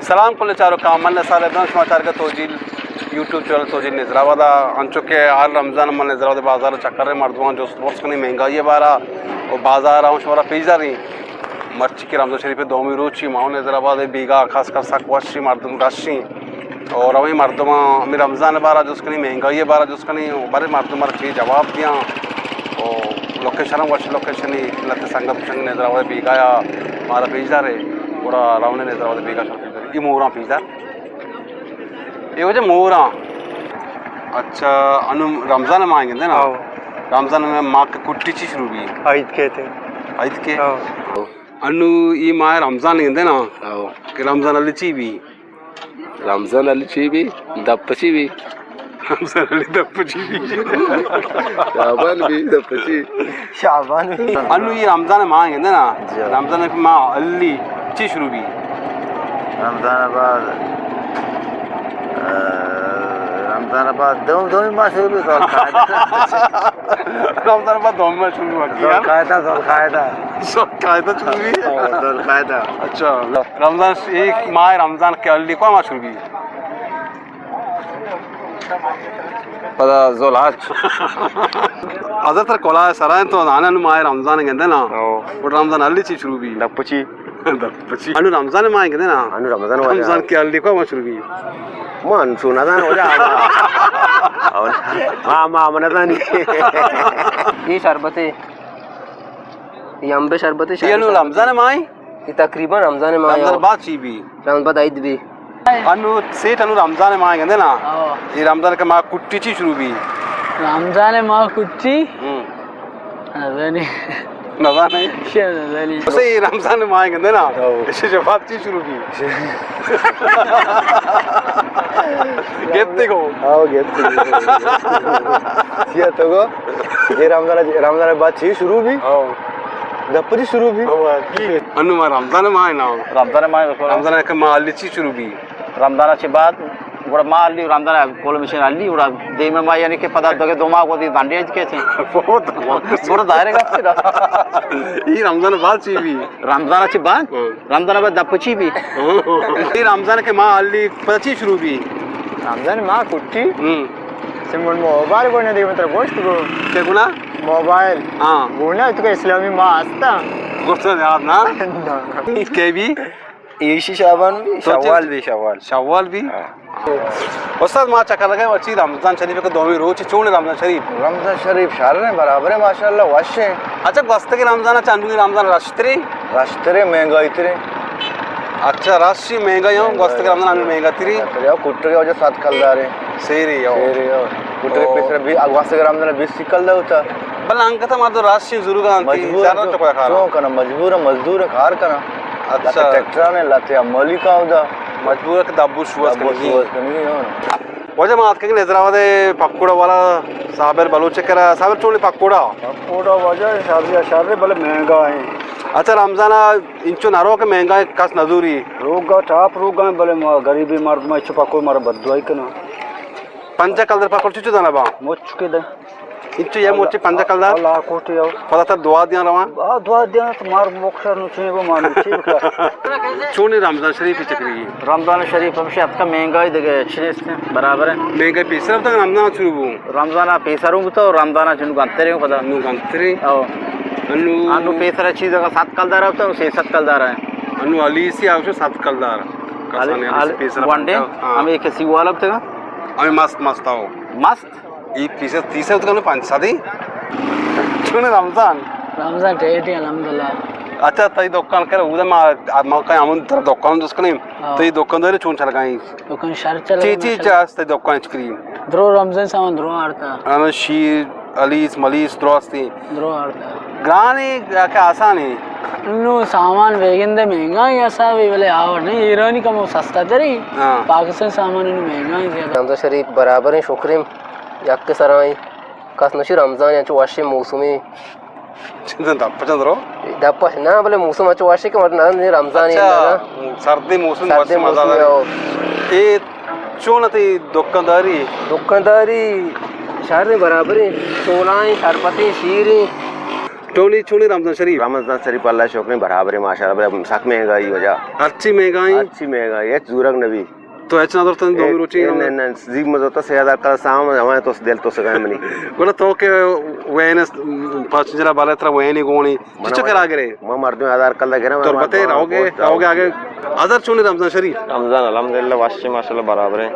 سلام کل چاروکاں، من نثار ابراہیم، شما چارگا توجیل، یوٹیوب چینل توجیل نظرآباد ءَ۔ انچو کہ ہر رمضان من نظرآباد بازار ءَ چکر ءَ، مردماں جست پرس کنی مہنگائی ءِ بارا و بازار ءَ ہم شمارا پیش داریں۔ مرچی کہ رمضان شریف ءِ دومی روچی، ما نظرآباد بیگاہ خاص کر سک وشی، مردم رشی۔ اور ہمیں مردماں ہمیں رمضان ءِ بارا جست کنی، مہنگائی ءِ بارا جست کنی، و بلے مردم ہر چی جواب دیاں۔ و لوکیشن ہم وش لوکیشنی، لہتے سنگت گوشنگ نظرآباد بیگاہ ءَ مارا پیش دارے، گڑا رونے نظرآباد بیگاہ شر پیش دارے۔ ای موراں پیش دار۔ اے وجہ موراں۔ اچھا، انو رمضان ماہ گندے نا؟ ہاؤ۔ رمضان ماہ کہ کٹی چی شروع بی؟ عید کہتے۔ عید کے؟ ہاؤ۔ انو ای ماہ رمضان گندے نا؟ ہاؤ۔ کہ رمضان علی چی بی؟ رمضان علی چی بی؟ دپ چی بی؟ رمضان علی دپ چی بی؟ شعبان بی دپ چی؟ شعبان بی۔ انو ای رمضان ماہ گندے نا؟ جی۔ رمضان ماہ علی چی شروع بی؟ رمضان بعد، اه، رمضان بعد دوم، دومی ماہ شروع بی، ذوالقعدہ۔ رمضان بعد دومی ماہ شروع بی۔ ذوالقعدہ، ذوالقعدہ۔ ذوالقعدہ شروع بی؟ ہاں، ذوالقعدہ۔ اچھا، رمضان، ایک ماہ رمضان کے علی کو ماہ شروع بی؟ پدا ذوالحج۔ حضرت کلا سرائیں تو آنن ماہ رمضان گندے نا؟ ہاں۔ وہ رمضان علی چی شروع بی؟ دپ چی؟ دپ چی؟ انو رمضان ماہ گندے نا؟ انو رمضان ماہ۔ رمضان کے علی کو ماہ شروع بی؟ من چو نزان وجہ۔ ما، ما، من نزانی۔ یہ شربت ہے۔ یہ امب شربت ہے، یہ انو شربت۔ رمضان ماہ؟ یہ تقریباً رمضان ماہ۔ رمضان بعد چی بی؟ رمضان بعد عید بی۔ انو سیٹ انو رمضان ماہ گندے نا؟ ہاں۔ یہ رمضان کے ماہ کٹی چی شروع بی؟ رمضان ماہ کٹی؟ ہم۔ نزانی۔ نزانی؟ شے نزانی۔ اسے یہ رمضان ماہ گندے نا؟ ہاں۔ اسے جواب چی شروع بی؟ گپتے کو؟ ہاں، گپتے کو۔ چیا تو کو؟ یہ رمضان، رمضان بعد چی شروع بی؟ ہاں۔ دپ چی شروع بی؟ انو ما رمضان ماہ نا۔ رمضان ماہ، رمضان کے ماہ علی چی شروع بی؟ رمضان چی بعد، گڑا ما علی رمضان کول مشین علی، گڑا دیم ما یعنی کہ پدا دگہ دو ماہ کو دی دنڈے اج کے تھے۔ بہت۔ گڑا ظاہر ہے گپ سے نا۔ یہ رمضان بعد چی بی؟ رمضان چی بعد؟ ہاں۔ رمضان بعد دپ چی بی؟ یہ رمضان کے ماہ علی پدا چی شروع بی؟ رمضان ماہ کٹی؟ ہم۔ سمون موبائل کو نہ دے مطلب گوشت کو۔ کیا گنا؟ موبائل۔ ہاں۔ گنا تو کہ اسلامی ماہ ہستا۔ گوشت یاد نا؟ نا۔ کے بی؟ ایشی شعبان بی، تو چی؟ شوال بی، شوال۔ شوال بی؟ ہاں۔ استاد، ما چکر لگائے مرچی رمضان شریف کے دومی روچ، چون رمضان شریف؟ رمضان شریف شر ہیں، برابر ہے ماشاءاللہ، وش ہیں۔ اچھا، گوستگی رمضان چہ انوی رمضان رشتری؟ رشتری، مہنگائی تری۔ اچھا، رشی مہنگائی ہوں، گوستگی رمضان انوی مہنگا تری۔ رشتری، او کٹری وجہ سات کلدار ہیں۔ سیری ہو۔ سیری ہو۔ کٹری او۔ پیسر بھی، گوستگی رمضان بیس کلدار ہوتا۔ بل انگت مردم رشی ضرور گانتی، مجبور زیادہ ہیں تو، تو کوئی کھارا۔ چون کنا، مجبور ہیں، مزدور ہیں، کار کنا۔ اچھا۔ لہتے ٹریکٹر نے، لہتے عملی کا ہوتا۔ مجبور ہے کہ دبو شوز دبو کنگی۔ شوز کنگی، ہاں۔ واجہ ما آتکگیں نظر آباد پکوڑا والا صابر بلوچ کرا۔ صابر، چونی پکوڑا؟ پکوڑا واجہ شر، شر بلے مہنگا ہیں۔ اچھا، رمضان انچو نہ رو کہ مہنگا ہیں، کس نہ زوری۔ روگا ٹاپ روگا ہیں، بلے ما غریبی مردم، اچھو پکوڑ مارا بددعائی کنا۔ پنجاہ کلدار پکوڑ چچو دانا با؟ مچ کے دے۔ انچو یہ مچ پنجاہ کلدار؟ اللہ کوٹی ہو۔ پدا تر دعا دیاں رواں؟ آ، دعا دیاں تو مار مکشر نو چے بو، مار نو چے بکا۔ چونی رمضان شریف چکری؟ رمضان شریف ہمشی اتکا مہنگائی دگہ چیز برابر ہے۔ مہنگائی پیسر اب تک رمضان شروع بو؟ رمضان پیسر ہوں تو رمضان چنو گنترے ہوں پدا۔ نو گنترے؟ او۔ انو؟ انو پیسر چیز اگر سات کلدار ہے تو سے سات کلدار ہے۔ انو علی سی آوشو سات کلدار۔ علی، کسانی علی علی، سی پیسر ون ڈے، پنجاب۔ ہاں۔ ہمیں کسی والا بتگا؟ ہمیں مست مست آؤ۔ مست؟ ای پیسہ تیس ہے، تو کم پنچ سدی۔ چون رمضان؟ رمضان ٹیٹی الحمدللہ۔ اچھا، تئی دکان کر، اودا ما، ما کہیں ہمون تر دکان دوست کنیم۔ ہاں۔ تئی دکانداری چون چل گئی؟ دکان شر چل چی، گئی چی، ماشاءاللہ۔ چی است تئی دکان چکری؟ درو رمضان سامان درو آرتا۔ انا شیر، الیس، ملیس درو استی۔ درو آرتا۔ گرانی کہ آسانی؟ نو سامان بیگندے مہنگا ہی ایسا بھی بلے آور نہیں، ایرانی کم سستا تری۔ ہاں۔ پاکستان سامان انو مہنگا ہی زیادہ۔ رمضان شریف برابر ہیں، شکریں۔ یک سرائیں، کس نشی رمضان انچو وشیں موسمی۔ چندن دپ چند رو؟ دپ نہ، بلے موسم انچو وشیں کہ مطلب نہ، رمضان اچھا، انت نا۔ سردی موسم سردی وش مزہ موسم داری۔ ہو۔ اے چون تئی دکانداری؟ دکانداری شر برابر ہیں، چولائیں، شربتیں، شیریں۔ چونی، چونی رمضان شریف؟ رمضان شریف اللہ شکر برابر ایں ماشاءاللہ، بلے سک مہنگائی وجہ۔ ہرچی مہنگائی؟ ہرچی مہنگائی، ہچ زورگ نبی۔ تو ہچ نہ زرتگ دومی روچی؟ نہ، نہ، نزیک من زرتگ سے ہزار کلدار سامان، ہمے تو دل تو سگائے منی۔ گڑا تو کہ وین پاسنجر بالے ترا وینی گونی، چچو کرا گرے؟ ما مردم ہزار کلدار گرے، تربتے روگے، روگے آگے۔ ہزار چونی رمضان شریف؟ رمضان الحمدللہ وش ایں ماشاءاللہ برابر ایں۔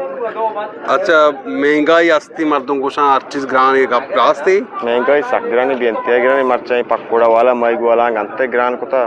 اچھا، مہنگائی ہستی، مردم گوشاں ہر چیز گران ایں، گپ راست ایں؟ مہنگائی سک گران ایں، بے انتہا گران ایں، مرچاں پکوڑا والا، ماہیگ والا گنتے گران کتا۔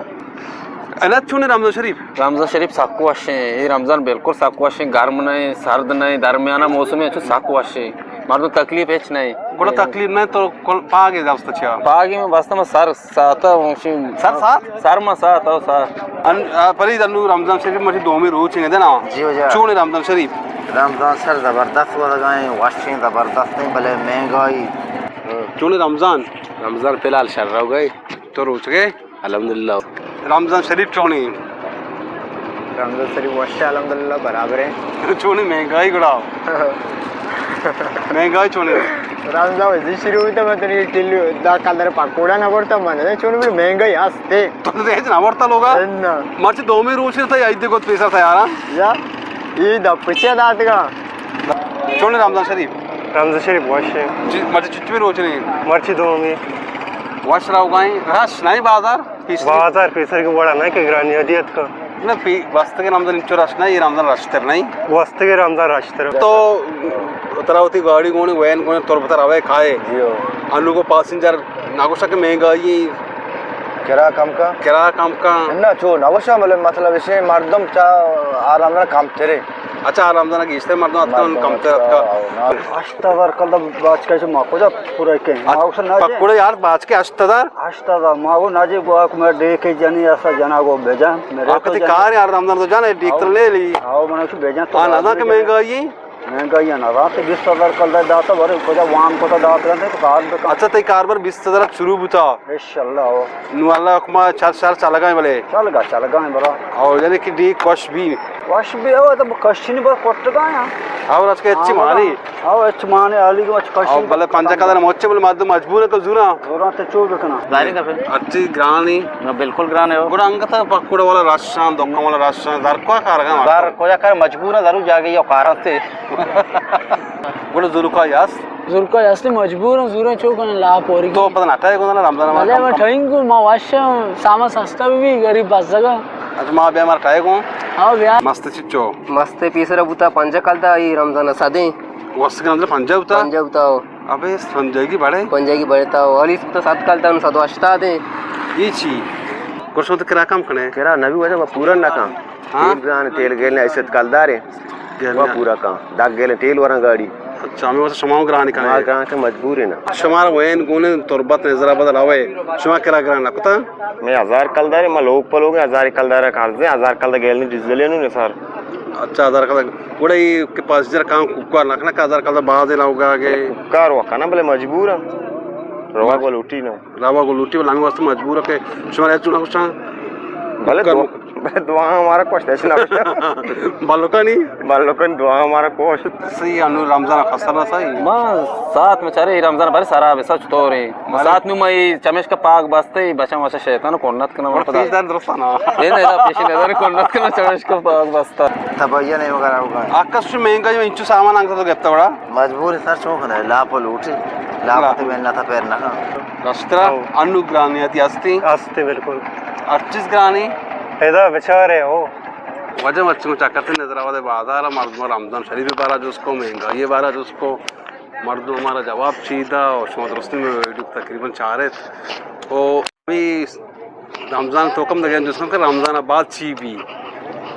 عنایت چونیں رمضان شریف؟ رمضان شریف سک وش ایں، اے رمضان بالکل سک وش ایں، گرم نہ ایں، سرد نہ ایں، درمیانہ موسم ایں، چو سک وش ایں، مردم تکلیف ہچ نہ ایں۔ گڑا تکلیف نہ ایں تو کل پاگ ایں دست چیا؟ پاگ ایں، بس ما سر ساعت ءَ، سر ساعت؟ سر ما ساعت ءَ، ساعت۔ ان-، آ، پرید انو رمضان شریف مرچی دومی روچ ایں نا؟ جی واجہ۔ چونیں رمضان شریف؟ رمضان شر زبردست وتگا ایں، وش ایں، زبردست ایں، بلے مہنگائی۔ چونیں رمضان؟ رمضان فی الحال شر روگا ایں۔ تو روچگے؟ الحمدللہ۔ رمضان شریف چونیں؟ رمضان شریف وش ایں، الحمدللہ برابر ایں۔ چونیں مہنگائی گڑا؟ مہنگائی چونیں؟ رمضان وزی شروع ہوتا، من تنی کلو دا کلدار پکوڑا نہ برتا من، چونیں مہنگائی ہستے۔ تو تو ہچ نہ برتا لوگا؟ نہ۔ مرچی دومی روچ ایں، تئی عید گوت پیسر تیارا؟ یا، عید ءَ پچیا داتگا۔ چونیں رمضان شریف؟ رمضان شریف وش ایں۔ جی، مرچی چچمی روچ ایں؟ مرچی دومی۔ وش روگا ایں، رش نہ ایں بازار؟ پیسر؟ بازار پیسر کہ وڑا نہ کہ گرانی ادیت کا۔ نہ، پی-، گوستگیں رمضان انچو رش نہ، اے رمضان رشتر نہ ایں؟ گوستگیں رمضان رشتر۔ تو ترا وتی گاڑی گونی، وین گونی، تربت ءَ روئے کائے۔ جی ہو۔ انو کو پاسنجر نہ گوشاں کہ مہنگائی ایں۔ کرا کم کا؟ کرا کم کا؟ نہ، چو نہ گوشاں، بلے مطلب ایش ایں مردم چا آ رمضان کم ترے۔ اچھا، آ رمضان گیشتر مردم اتکا، مردم کم تر اتکا، اتکا۔ ہاں، نہ۔ ہشت ہزار کلدار باچکا چہ ما کجا پورا کہیں؟ ما گوشاں نہ جی۔ پکوڑے یار باچکے ہشت ہزار؟ ہشت ہزار، ما گو نہ جی، گو کہ میں ڈیک جنی ایسا جنا گو بجن۔ میرے آ تو کتی جنی۔ کار یار رمضان تو جانے ڈیک تر لے لی۔ آؤ، من بجن تو ہاں، نہ کہ مہنگائی ایں۔ مہنگائی ءَ نہ زانت، بیست ہزار کلدار داتا، بارے کجا وام کتا دات رہتے تو کار بکن۔ اچھا، تئی کاربار بیست ہزار شروع بوتا؟ انشاءاللہ، ہو۔ نو اللہ حکما چار سال چلگا ایں بلے؟ چلگا، چلگا ایں بلا۔ او، یعنی کہ ڈیک وش بی؟ وش بی، او، تو کشی نی بر کٹگا ایں۔ او، اچ کے اچھی ہاں، مانی؟ او، اچ مانی، علی کو اچ کشی او، بلے پنجاہ کلدار مچے بلے مردم مجبور ایں تو زورا۔ زورا تو چو بکنا۔ ظاہر ایں۔ اچھی گرانی؟ نہ، بالکل گران ایں۔ گڑا انگتا پکوڑا والا رش ایں، دکان والا رش ایں، در کو کارگا؟ در کجا کار مجبور ایں، ضرور جاگے یا کار ہستے۔ گڑا زلکا یاس؟ زلکا یاس تے مجبور ایں، زورا چو کنیں لاپ اوری۔ تو پتہ نہ ٹائے گونا رمضان ما بلے کم ما کم۔ ٹائیں گو، ما وش ایں، سامان سستا بی، غریب بزگا۔ اچھا، ما بیا مار ٹائے گو۔ ہاں بیا۔ مست چچو؟ مست پیسرا بوتا پنجاہ کلدار، اے رمضان صدیں۔ وست کے رمضان پنجاہ بوتا؟ پنجاہ بوتا ہو۔ ابے سنجیگی بڑے؟ سنجیگی بڑے تا، والی بوتا صد کلدار، صد و ہشتاد ایں۔ اے چی؟ گوشت کرا کم کنے؟ کرا نبی وجہ ما پورا نہ کن۔ ہاں؟ تیل گران، تیل گیلنے ایست کلدار ایں۔ گیلنے۔ ما پورا کن۔ دگ گیلنے تیل وراں گاڑی۔ اچھا، ہمے واسطہ شما گران کنے؟ ما گران کہ مجبور ایں نا۔ شمارا وین گونے تربت نظر آباد روے۔ شما کرا گران نہ کتا؟ میں ہزار کلدار ایں، ما لوگ پہ لوگ ایں، ہزار کلدار قرض ایں، ہزار کلدار گیلنے ڈیزل ایں نو سر۔ اچھا، ہزار کلدار۔ گڑا اے کہ پاسنجر کاں کوکار نہ کنا کہ ہزار کلدار باز ایں لوگا گے؟ کوکار وکنا بلے مجبور ایں۔ روا گو لوٹی نا۔ روا گو لوٹی، بلے ہمے واسطہ مجبور ایں کہ شمارا چونا کچھ بلے دو-، بلے دعا مارا کچھ ایسے نہ کچھ۔ بلوکانی؟ بلوکانی دعا مارا کچھ۔ صحیح، انو رمضان خسر نہ صحیح۔ ما ساعت میں چارے رمضان بھر سارا بسا چطور ایں۔ ما ساعت نو ما اے چمیشکا پاگ بستے، بچا مچا شیطان کنت کنا ما پدا۔ پیش دار درست نا۔ اے نہ، ادا پیش نظر کنت کنا چمیشکا پاگ بستا۔ تباہی نہیں وغیرہ ہوگا۔ آکس مہنگائی ایں، انچو سامان انگتا تو گپتا وڑا۔ مجبور ایں سر، چون کنے؟ لاپ لوٹی۔ لاپ تے میں نہ تھا پیر نہ کن۔ رسترا انو گرانی آتی ہستی؟ ہستی بالکل۔ ہر چیز گرانی؟ ادا بچارے ہو۔ وجہ مرچی من چکرتے نظر آباد بازار، مردم رمضان شریف بارا جست کو، مہنگائی بارا جست کو، مردم ہمارا جواب چی دا، اور شما درستی میں ویڈیو تقریباً چارت۔ او ابھی رمضان تو کم دگہ جست کو کہ رمضان بعد چی بی؟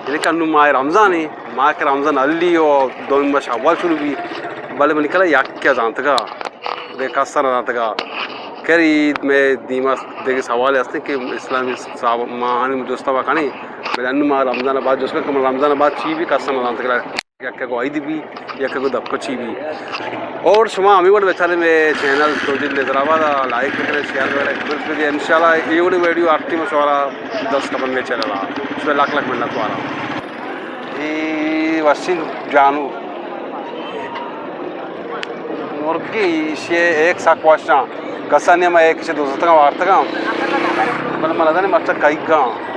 یعنی کہ انو ماہ رمضان ایں، ماہ کہ رمضان ہلی او دومی ماہ شوال شروع بی، بلے منی کلا یک کیا زانتگا، دگہ کسا نہ زانتگا۔ خیر عید میں دیما دگہ سوال ہستے کہ اسلامی صاحب ما آنی جستا با کنی، بلے انو ماہ رمضان بعد جست کو کہ رمضان بعد چی بی کسا نہ زانتگا۔ یکے گو عید بی، یکے گو دپ چی بی۔ اور شما ہمے وڑ بچارے مئے چینل سوجی نظر آباد ءَ لائک بکنے، شیئر بکنے، کمنٹ بدے۔ انشاءاللہ اے وڑیں ویڈیو ہر ٹائم شمارا دست کپن مئے چینل ءَ۔ شمئے لک لک منت وارا۔ اے وشیں جانور مرگی، ایشی ایک سک وشاں۔ کسانی ہم ایک چہ دوزتگاں وارتگاں۔ بلے من ندانی مرچا کئیگاں۔